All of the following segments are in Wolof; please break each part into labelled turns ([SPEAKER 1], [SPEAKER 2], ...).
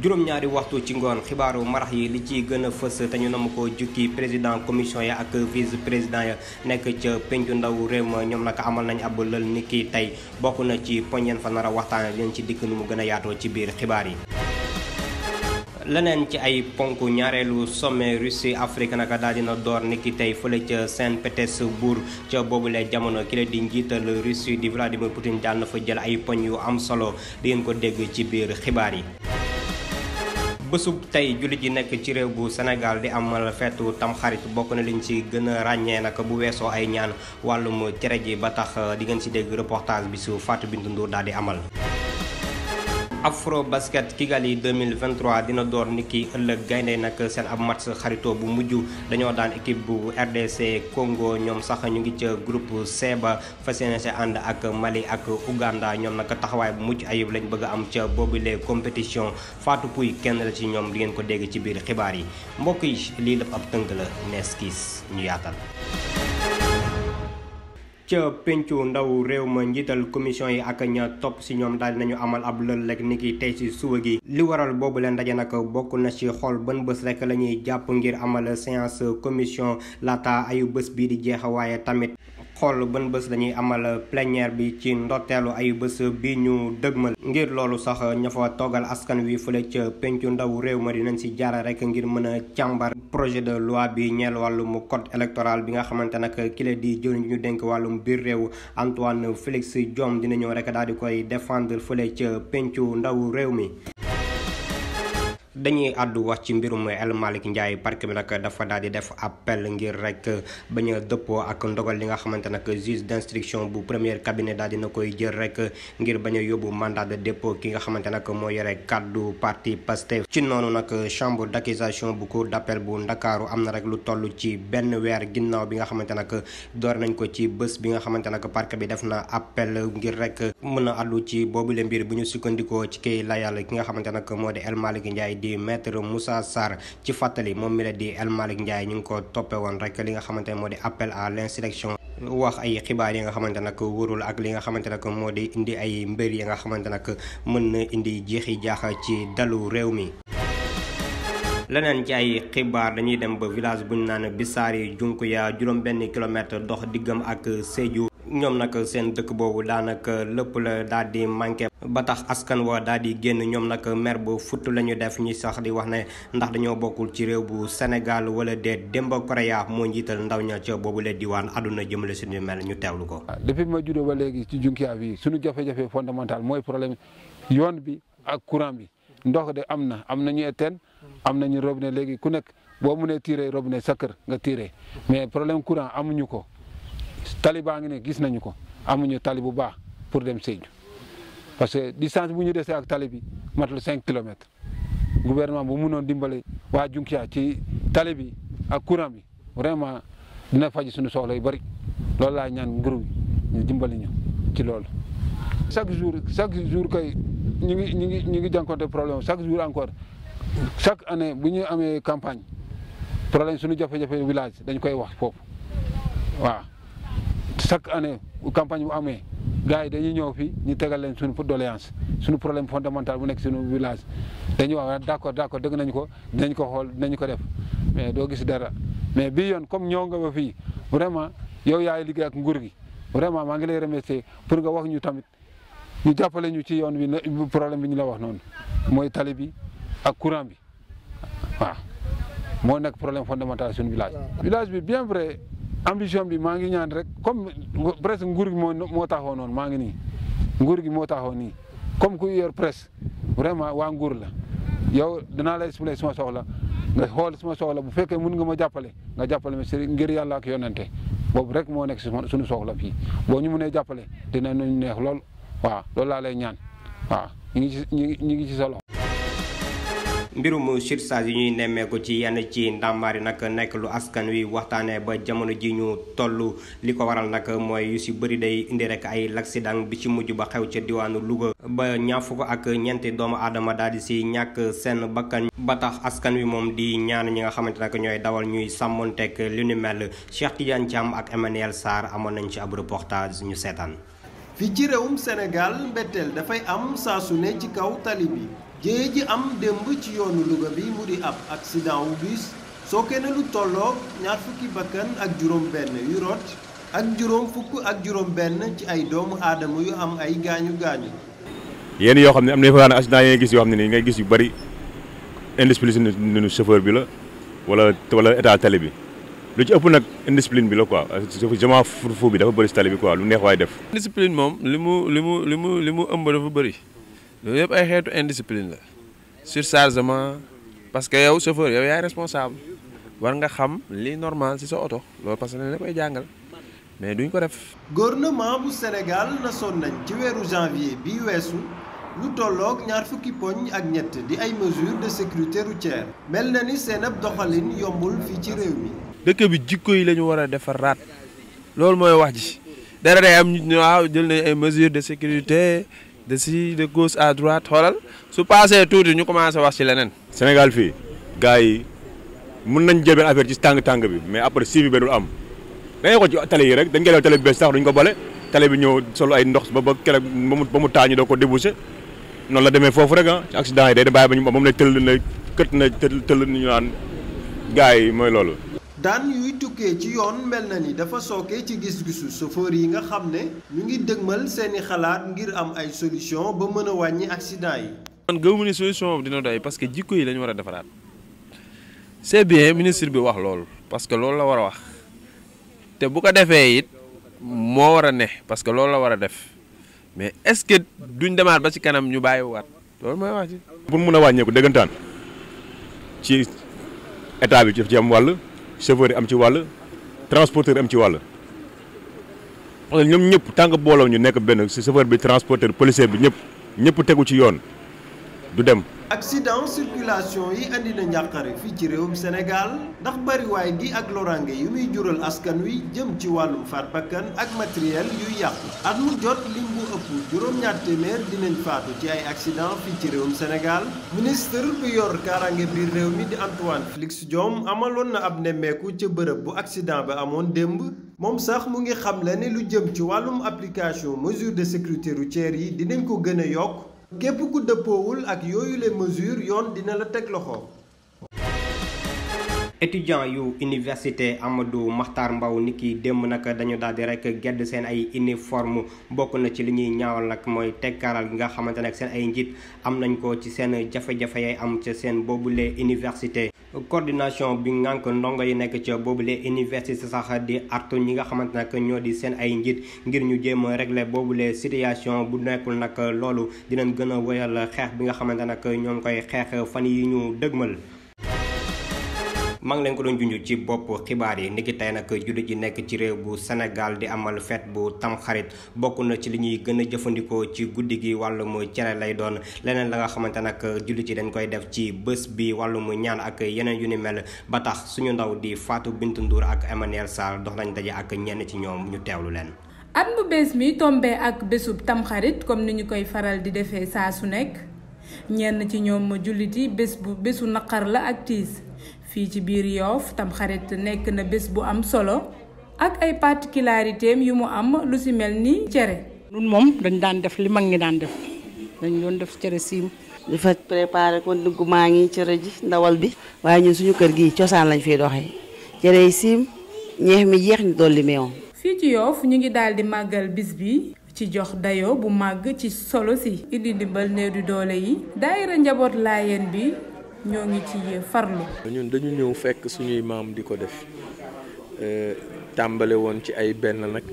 [SPEAKER 1] juróom-ñaari waxtu ci ngoon xibaaru marax yi li ci gën a fës te ñu namm ko jukki président commission ya ak vice président ya nekk ca pencu ndaw réew ma ñoom nag amal nañ ab lël ni ki tey bokk na ci poñ yeen fa nar a waxtaane leen ci dikk nu mu gën a yaatoo ci biir xibaar yi. leneen ci ay ponk ñaareelu sommet Russie Afrique naka daal dina door niki tey fële ca Saint-Pétersbourg ca boobule jamono ki la di njiital Russie di Vladimir Poutine daal na fa jël ay poñ yu am solo di ngeen ko dégg ci biir xibaar yi. bésub tey jullit yi nekk ci réew bu Sénégal di amal feetu tamxarit bokk na liñ ci gën a ràññee nag bu weesoo ay ñaan wàllum cere ji ba tax di ngeen ci dégg reportage bi su Fatou Bintou Ndour daal di amal. Afro Basket Kigali 2023 dina door niki ëllëg gaynde nag seen ab match xaritoo bu mujj dañoo daan équipe bu RDC Congo ñoom sax ñu ngi ca groupe C ba fas yéene si ànd ak Mali ak Uganda ñoom nag taxawaay bu mucc ayib lañ bëgg a am ca boobule compétition Fatou Pouy kenn la ci ñoom di ngeen ko dégg ci biir xibaar yi mbokk yi lii lépp ab tënk la nees kiis ñu yaatal. ca pencu ndaw réew ma njiital commission yi ak ña topp si ñoom daal dinañu amal ab lël rek ni ki tey si suba gi li waral boobu leen ndaje nag bokk na ci xool ban bés rek la ñuy jàpp ngir amal séance commission laata ayu bés bii di jeex waaye tamit xool ban bés dañuy amal plénière bi ci ndorteelu ayu bés bi ñu dëgmal ngir loolu sax ña fa toogal askan wi fële ca pencu ndaw réew ma dinañ si jaara rek ngir mën a càmbar projet de loi bi ñeel wàllum code électoral bi nga xamante nag ki la di jëriñ ñu dénk wàllum biir réew Antoine Félix Diome dina ñëw rek daal di koy défendre fële ca pencu ndaw réew mi. dañuy àddu wax ci mbirum El Malick Ndiaye parc bi nag dafa daal di def appel ngir rek bañ a dëppoo ak ndogal li nga xamante nag juge d'instruction bu premier cabinet daal dina koy jël rek ngir bañ a yóbbu mandat de dépôt ki nga xamante nag moo yore kàddu parti Pastef ci noonu nag chambre d'accusation bu cour d'appel bu Ndakaaru am na rek lu toll ci benn weer ginnaaw bi nga xamante nag door nañ ko ci bés bi nga xamante nag parc bi def na appel ngir rek mën a àddu ci boobule mbir bu ñu sukkandikoo ci kay layal ki nga xamante nag moo di El Malick Ndiaye di maître Moussa Sarr ci fàttali moom mi la di El Malick Ndiaye ñu ngi ko toppe woon rek li nga xamante ne moo di appel à l'insurrection wax ay xibaar yi nga xamante nag wóorul ak li nga xamante nag moo di indi ay mbir yi nga xamante nag mën na indi jeexi jaaxa ci dalu réew mi. leneen ci ay xibaar dañuy dem ba village bu ñu naan Bissari Junkuya juróom benn kilomètre dox diggam ak Sédhiou ñoom nag seen dëkk boobu daanaka lépp la daal di manqué ba tax askan wa daal di génn ñoom nag mer bu futt la ñu def ñi sax di wax ne ndax dañoo bokkul ci réew bu Sénégal wala déet Demba Korea moo njiital ndaw ña ca boobu la diwaan àdduna jëmale suñu mel ñu teewlu ko.
[SPEAKER 2] depuis ma juddoo ba léegi ci Junkiya bi suñu jafe-jafe fondamental mooy problème yoon bi ak courant bi ndox de am na ñu teen am nañu robinet léegi ku nekk boo mënee tiré robinet sa kër nga tiré mais problème courant amuñu ko. tali baa ngi ne gis nañu ko amuñu tali bu baax pour dem Sédhiou parce que distance bu ñu desee ak tali bi matul 5 kilomètres gouvernement bu mënoon dimbale waa Junkiya ci tali bi ak courant bi vraiment dina faj suñu soxla yu bari loolu laa ñaan nguur ñu dimbali ñu ci loolu. chaque jour kay ñu ngi jànkuwante problème chaque jour encore chaque année bu ñu amee campagne problème suñu jafe-jafe village dañ koy wax foofu waaw. chaque année campagne bu amee gars yi dañuy ñëw fii ñu tegal leen suñu doléance suñu problème fondamental bu nekk suñu village dañuy wax d'accord dëgg nañu ko dinañ ko xool dinañ ko def mais doo gis dara mais bii yoon comme ñëw nga ba fii vraiment yow yaay liggéey ak nguur gi vraiment maa ngi lay remercier pour nga wax ñu tamit ñu jàppale ñu ci yoon bi problème bi ñu la wax noonu mooy tali bi ak courant bi waaw moo nekk problème fondamental suñu village. village bi bien vrai. ambition bi maa ngi ñaan rek comme presque nguur gi moo taxaw noonu maa ngi nii nguur gi moo taxaw nii comme ku yor presse vraiment waa nguur la yow dinaa la expliquer suma soxla nga xool suma soxla bu fekkee mun nga ma jàppale nga jàppale ma si ngir yàlla ak yonante boobu rek moo nekk suñu soxla fii boo ñu mënee jàppale dina ñu neex lool waaw loolu laa lay ñaan waaw ñu ngi ci solo.
[SPEAKER 1] mbirum surcharge yi ñuy nemmeeku ci yenn ci ndàmbaar yi nag nekk lu askan wi waxtaanee ba jamono ji ñu toll li ko waral nag mooy yu si bëri day indi rek ay l'accident bi ci mujj ba xew ca diwaanu Louga ba ñaar fukk ak ñeenti doomu aadama daal di si ñàkk seen bakkan ba tax askan wi moom di ñaan ñi nga xamante nag ñooy dawal ñuy sàmmonteeg li ni mel Cheikh Tidiane Thiam ak Emmanuel Sarr amoon nañ ci ab reportage ñu seetaan.
[SPEAKER 3] fii ci réewum Sénégal mbetteel dafay am saa su ne ci kaw tali bi jéye ji am démb ci yoonu Louga bi mu di ab accident wu bus sooke na lu tolloog 20 bakkan ak juróom benn yu rot ak juróom fukk ak juróom benn ci ay doomu aadama yu am ay gaañu-gaañu.
[SPEAKER 4] yéen yoo xam ne am na fa accident yi ngay gis yoo xam ne nii ngay gis yu bëri indiscipline chauffeur bi la wala état tali bi lu ci ëpp nag indiscipline bi la quoi jamono fu bi dafa bëri si tali bi quoi lu neex waay def.
[SPEAKER 5] indiscipline moom li mu ëmb dafa bëri loolu yëpp ay xeetu indiscipline la surchargement parce que yow chauffeur yow yaay responsable war nga xam li normal ci sa oto loolu parce que dañ la koy jàngal mais duñ ko def.
[SPEAKER 3] gouvernement bu Sénégal nasoon nañ ci weeru janvier bi weesu lu tolloog 20 poñ ak ñett di ay mesures de sécurité routière mel na ni seen ab doxalin yombul fii ci réew mi.
[SPEAKER 5] dëkk bi jikko yi la ñu war a defaraat loolu mooy wax ji dara day am ñu waaw jël nañ ay mesures de sécurité de gauche à droite xoolal su passé tuuti ñu commencé wax ci leneen.
[SPEAKER 4] Sénégal fii gars yi mun nañ jël benn affaire ci tàng bi mais après suivi bi dul am dañuy ko ci tali yi rek dañ koy def tali bi bees sax duñ ko bale tali bi ñëw solo ay ndox ba keroog ba mu taañu doo ko débouché noonu la demee foofu rek ci accident yi day bàyyi ba ñu moom lay tëll na kët na tëll ñu naan gars yi mooy loolu.
[SPEAKER 3] daan yuy tukkee ci yoon mel na ni dafa sooke ci gis-gisu chauffeur yi nga xam ne ñu ngi dëgmal seeni xalaat ngir am ay solution ba mën a wàññi accident yi.
[SPEAKER 5] man gëmu ni solution boobu dina doy parce que jikko yi la ñu war a defaraat c'est bien ministre bi wax loolu parce que loolu la war a wax te bu ko defee it moo war a ne parce que loolu la war a def mais est-ce que duñ demaat ba ci kanam ñu bàyyiwaat loolu mooy wax ci.
[SPEAKER 4] pour mun a wàññeeku dëggantaan ci état bi ci am wàll. chauffeur yi am ci wàll transporteur am ci wàll ñoom ñëpp tànk booloo ñu nekk benn chauffeur bi transporteur policier bi ñëpp tegu ci yoon du dem.
[SPEAKER 3] accident circulation yi andi na njàqare fii ci réewum Sénégal ndax bariwaay gi ak loraange yu muy jural askan wi jëm ci wàllum faat bakkan ak matériel yuy yàqu at mu jot lim bu ëpp juróom-ñaar téeméer dinañ faatu ci ay accident fii ci réewum Sénégal ministre bi yor kaaraange biir réew mi di Antoine Félix Diome amaloon na ab nemmeeku ca bërëb bu accident ba amoon démb moom sax mu ngi xamle ne lu jëm ci wàllum application mesure de sécurité routière yi dinañ ko gën a yokk képp ku dëppoowul ak yooyu les mesures yoon dina la teg loxo.
[SPEAKER 1] étudiant yu université Amadou Mahtar Mbow niki démb nag dañu daal di rek gedd seen ay uniforme bokk na ci li ñuy ñaawal nag mooy tekkaaral gi nga xamante ne seen ay njiit am nañ ko ci seen jafe-jafe yay am ca seen boobule université. coordination bi ngànk ndongo yi nekk ca boobule université sax di artu ñi nga xamante nag ñoo di seen ay njiit ngir ñu jéem a régler boobule situation bu nekkul nag loolu dinañ gën a wéyal xeex bi nga xamante nag ñoo ngi koy xeex fan yi ñu dëgmal. maa ngi leen ko doon junj ci bopp xibaar yi niki tey nag jullit yi nekk ci réew bu Sénégal di amal fête bu tamxarit bokk na ci li ñuy gën a jëfandikoo ci guddi gi wàllum cere lay doon leneen la nga xamante nag jullit yi dañ koy def ci bés bi wàllum ñaan ak yeneen yu ni mel ba tax suñu ndaw di Fatou Bintou Ndour ak Emmanuel Sarr dox nañ daje ak ñenn ci ñoom ñu teewlu leen.
[SPEAKER 6] at mu bees mi tombé ak bésub tamxarit comme ni ñu koy faral di defee saa su nekk ñenn ci ñoom jullit yi bésu naqar la ak tiis. fii ci biir Yoff tamxarit nekk na bés bu am solo ak ay particularités yu mu am lu ci mel ni cere.
[SPEAKER 7] ñun moom dañ daan def li mag ñi daan def dañ doon def cere siim.
[SPEAKER 8] di fa préparé ko dugg maa ngi cere ji ndawal bi. waaye ñun suñu kër gi cosaan lañ fiy doxee cere yi siim ñeex mi jeex ñu dolli meew.
[SPEAKER 6] fii ci Yoff ñu ngi daal di màggal bis bi ci jox dayo bu màgg ci solo si indi ndimbal néew di doole yi daayira njaboot laayeen bi. ñoo ngi ci farlu.
[SPEAKER 9] ñun dañu ñëw fekk suñuy maam di ko def tàmbale woon ci ay benn nag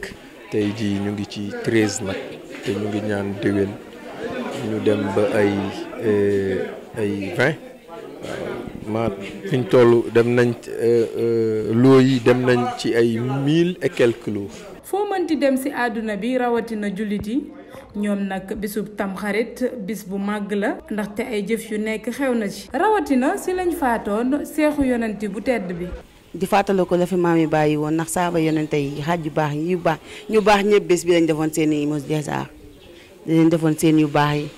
[SPEAKER 9] tey jii ñu ngi ci 13 nag te ñu ngi ñaan déwén ñu dem ba ay 20 waaw fi ñu toll dem nañ loo yi dem nañ ci ay 1000 et quelques lots.
[SPEAKER 6] foo mënti dem ci àdduna bi rawatina jullit yi. ñoom nag bisub tamxarit bis bu màgg la ndaxte ay jëf yu nekk xew na ci rawatina si lañ faatoon seexu yonenti bu tedd bi
[SPEAKER 8] di fàttali ko la fi maam yi bàyyi woon ndax saaba yonente yi xaaj yu baax yi yu baax ñu baax ñëpp bés bi lañ defoon seen i mos jasaar dañ defoon seen yu baax yi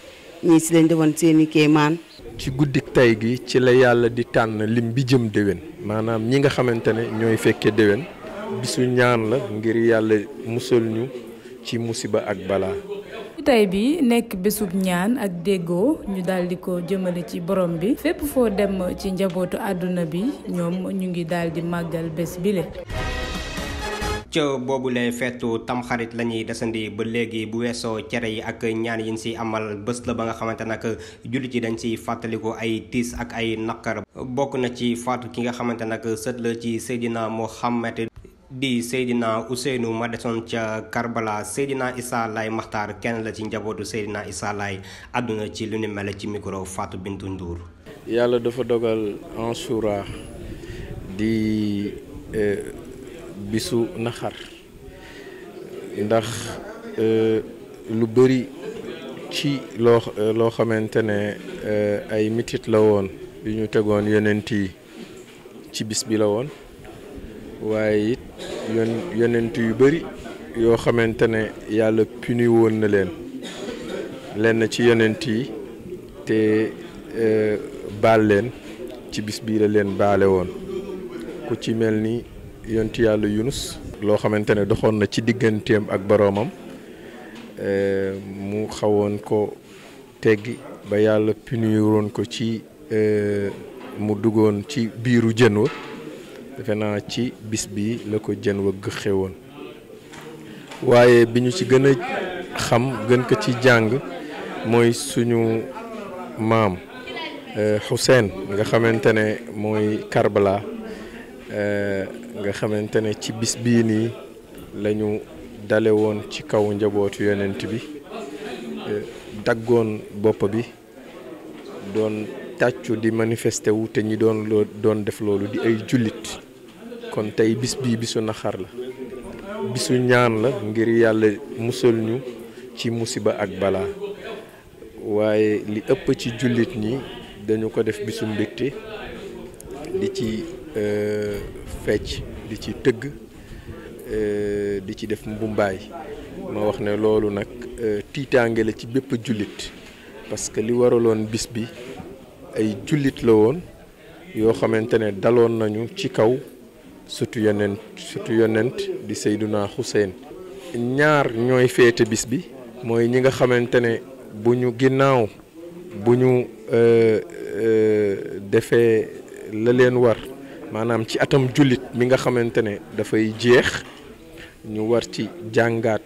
[SPEAKER 8] ñii si lañ defoon seen i kéemaan
[SPEAKER 9] ci guddik tey gi ci la yàlla di tànn lim bi jëm déwén maanaam ñi nga xamante ne ñooy fekkee déwén bisu ñaan la ngir yàlla musal ñu ci musiba ak balaa.
[SPEAKER 6] tey bi nekk bésub ñaan ak déggoo ñu daal di ko jëmale ci borom bi fépp foo dem ci njabootu àdduna bi ñoom ñu ngi daal di màggal bés bile.
[SPEAKER 1] ca boobule feetu tamxarit la ñuy desandi ba léegi bu weesoo cere yi ak ñaan yi ñu si amal bés la ba nga xamante nag jullit yi dañ si fàttaliku ay tiis ak ay naqar bokk na ci faatu ki nga xamante nag sët la ci Seydina Mohamed di Seydina Ousseynou ma desoon ca Karbala. Seydina Issa Laye Makhtar kenn la ci njabootu Seydina Issa Laye àdduna ci lu ni mel ci micro Fatou Bintou Ndour.
[SPEAKER 9] yàlla dafa dogal Ansura di bisu naxar ndax lu bëri ci loo xamante ne ay mitit la woon yu ñu tegoon yonent yi ci bis bi la woon waaye it yonent yu bëri yoo xamante ne yàlla puni woon na lenn ci yonent yi te baal leen ci bis bii la leen baale woon ku ci mel ni yonent yàlla Yunus loo xamante ne doxoon na ci digganteem ak boroomam mu xawoon ko teggi ba yàlla puniroon ko ci mu duggoon ci biiru jën wa defe naa ci bis bi la ko jën wa gëxe woon waaye bi ñu ci gën a xam gën ko ci jàng mooy suñu maam Hussein nga xamante ne mooy Karbala nga xamante ne ci bis bii nii lañu dale woon ci kaw njabootu yonent bi daggoon bopp bi doon tàccu di manifester wu te ñi doon def loolu di ay jullit kon tey bis bii bisu naxar la bisu ñaan la ngir yàlla musal ñu ci musiba ak balaa waaye li ëpp ci jullit ñi dañu ko def bisu mbégte di ci fecc di ci tëgg di ci def mbumbaay ma wax ne loolu nag tiitaange la ci bépp jullit parce que li waraloon bis bi ay jullit la woon yoo xamante ne daloon nañu ci kaw surtout yonent di Seydina Hussein. ñaar ñooy féete bis bi mooy ñi nga xamante ne bu ñu ginnaaw bu ñu defee la leen war maanaam ci atam jullit mi nga xamante ne dafay jeex ñu war ci jàngaat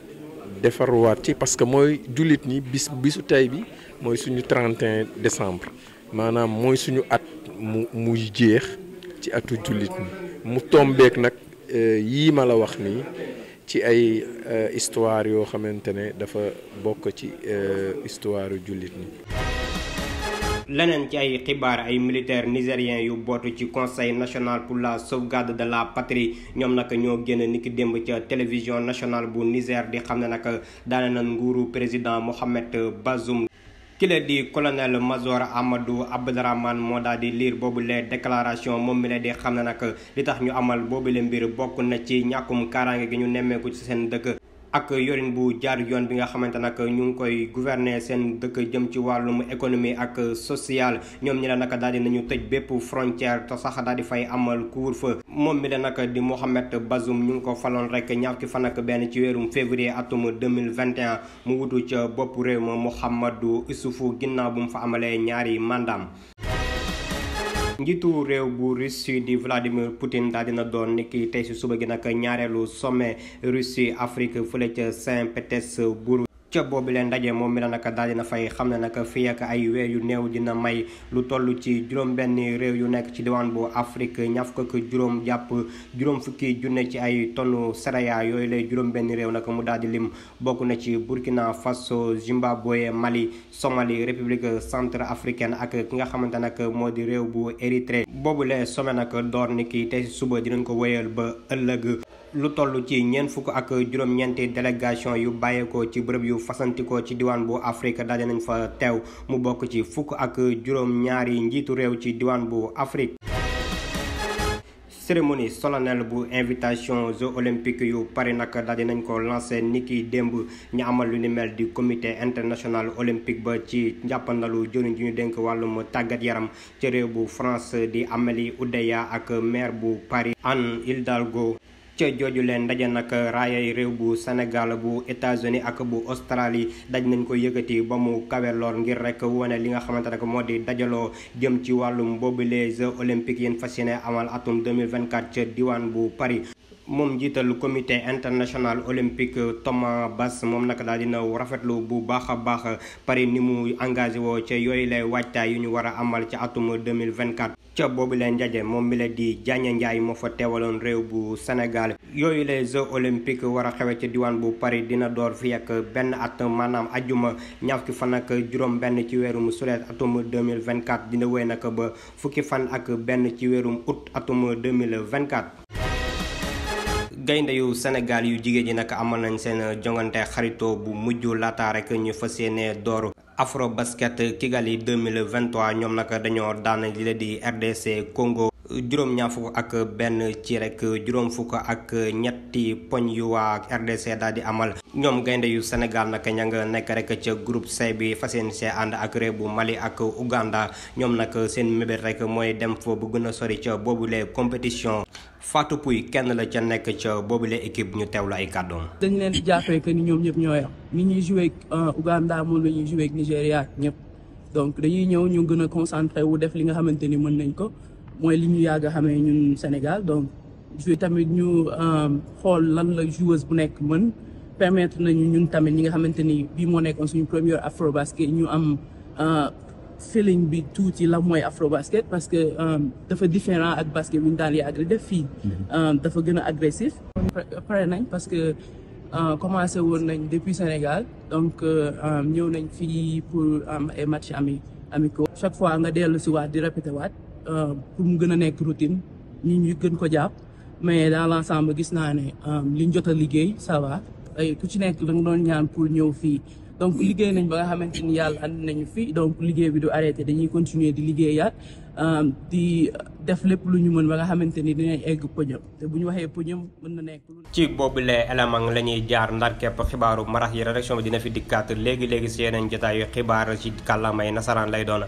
[SPEAKER 9] defarwaat ci parce que mooy jullit ñi bisu tey bi mooy suñu 31 décembre maanaam mooy suñu at muy jeex ci atu jullit ñi mu tombeek nag yii ma la wax nii ci ay histoire yoo xamante ne dafa bokk ci histoire jullit ñi.
[SPEAKER 1] leneen ci ay xibaar ay militaires nigériens yu bootu ci conseil national pour la sauvegarde de la patrie ñoom nag ñoo génn niki démb ca télévision nationale bu Niger di xam ne nag daane na nguuru président Mohamed Bazoum. kile di colonel major Amadou Abdrahmane moo daal di lire boobule déclaration moom mi la di xam ne nag li tax ñu amal boobule mbir bokk na ci ñàkkum kaaraange gi ñu nemmeeku ci seen dëkk ak yorin bu jaar yoon bi nga xamante nag ñu ngi koy gouverner seen dëkk jëm ci wàllum économie ak social ñoom ñi la nag daal di nañu tëj bépp frontière te sax daal di fay amal couvre-feu moom mi la nag di Mohamed Bazoum ñu ngi ko faloon rek ñaar ki fan ak benn ci weerum février atum 2021 mu wutu ca bopp réew ma Mouhamadou Issoufou ginnaaw bu mu fa amalee ñaari mandaam. njiitu réew bu Russie di Vladimir Poutine daal dina doon niki tey si suba gi nag ñaareelu sommet Russie Afrique fële ca Saint-Pétersbourg ca boobu leen ndaje moom mi la nag daal dina fay xam ne nag fii ak ay weer yu néew dina may lu toll ci juróom-benn réew yu nekk ci diwaan bu Afrique ñaar fukk ak juróom jàpp juróom fukki junne ci ay tonnu céréales yooyu lay juróom-benn réew nag mu daal di lim bokk na ci Burkina Faso Zimbabwe Mali Somalie République centrafricaine ak ki nga xamante nag moo di réew bu Érythrée boobu lee sommet nag door ni ki tey suba dinañ ko wéyal ba ëllëg. lu toll ci ñeent fukk ak juróom-ñeenti délégation yu bàyyeekoo ci bërëb yu fasantikoo ci diwaan bu Afrique daje nañ fa teew mu bokk ci fukk ak juróom-ñaari njiitu réew ci diwaan bu Afrique. cérémonie solennelle bu invitation Jeux olympiques yu Paris nag daal di nañ ko lancé niki démb ñu amal lu ni mel di comité international olympique ba ci njàppandalu jëriñ ji ñu dénk wàllum tàggat yaram ci réew bu France di Amélie Oudéa ak maire bu Paris Anne Hidalgo. ca jooju leen ndaje nag raayay réew bu Sénégal bu États-Unis ak bu Australie daj nañ ko yëkkati ba mu kawe lool ngir rek wane li nga xamante ne moo di dajaloo jëm ci wàllum boobu les Jeux olympiques yéen fas yéene amal atum 2024 ca diwaan bu Paris. moom njiital comité international olympique Thomas Bass moom nag daal dina rafetlu bu baax a baax Paris ni mu engagé woo ca yooyu lay waajtaay yu ñu war a amal ca atum 2024 ca boobu leen njaje moom mi la di Diagne Ndiaye moo fa teewaloon réew bu Sénégal. yooyu les Jeux olympiques war a xewe ca diwaan bu Paris dina door fi ak benn at maanaam ajjuma ñaar fukki fan ak juróom benn ci weerum sulet atum 2024 dina wéy nag ba fukki fan ak benn ci weerum août atum 2024. gaynde yu Sénégal yu jigéen ñi nag amal nañ seen jongante xaritoo bu mujj laata rek ñu fas yéene door Afro Basket Kigali 2023 ñoom nag dañoo daan li la di RDC Congo juróom-ñaar fukk ak benn ci rek juróom fukk ak ñetti poñ yu waa RDC daal di amal. ñoom gaynde yu Sénégal nag ña nga nekk rek ca groupe C bi fas yéene see ànd ak réew bu Mali ak Uganda ñoom nag seen mébét rek mooy dem fa bu gën a sori ca boobule compétition. Fatou Pouy kenn la ca nekk ca boobule équipe ñu teewlu ay kàddoom.
[SPEAKER 10] dañ leen di jàppee que ni ñoom ñëpp ñoo yam ni ñuy joué ak Uganda moom la ñuy joué ak Nigéria ñëpp donc dañuy ñëw ñu gën a concentré wu def li nga xamante ni mën nañ ko mooy li ñu yàgg a xamee ñun Sénégal donc joué tamit ñu xool lan la joueuse bu nekk mën permettre nañu ñun tamit ñi nga xamante ni bii moo nekkoon suñu premier Afro Basket ñu am feeling bi tuuti la mooy Afro Basket parce que dafa différent ak basket bu ñu daan yàgg def fii dafa gën a agressif. pare nañ parce que commencé woon nañ depuis Sénégal donc ñëw nañ fii pour am ay match amicaux chaque fois nga dellu si waat di répété waat pour mu gën a nekk routine ñu gën ko jàpp mais dans l'ensemble gis naa ne liñ jot a liggéey ça va ay ku ci nekk da nga doon ñaan pour ñëw fii. donc liggéey nañ ba nga xamante ni yàlla andi nañu fi donc liggéey bi du arrêté dañuy continuer di liggéeyaat di def lépp lu ñu mën ba nga xamante ni dinañ egg podium te bu ñu waxee podium mën na nekk.
[SPEAKER 1] ci boobule élément la ñuy jaar ndar képp xibaaru marax yi rédaction bi dina fi dikkaat léegi si yeneen jotaayu xibaar ci kàllaamay nasaraan lay doon.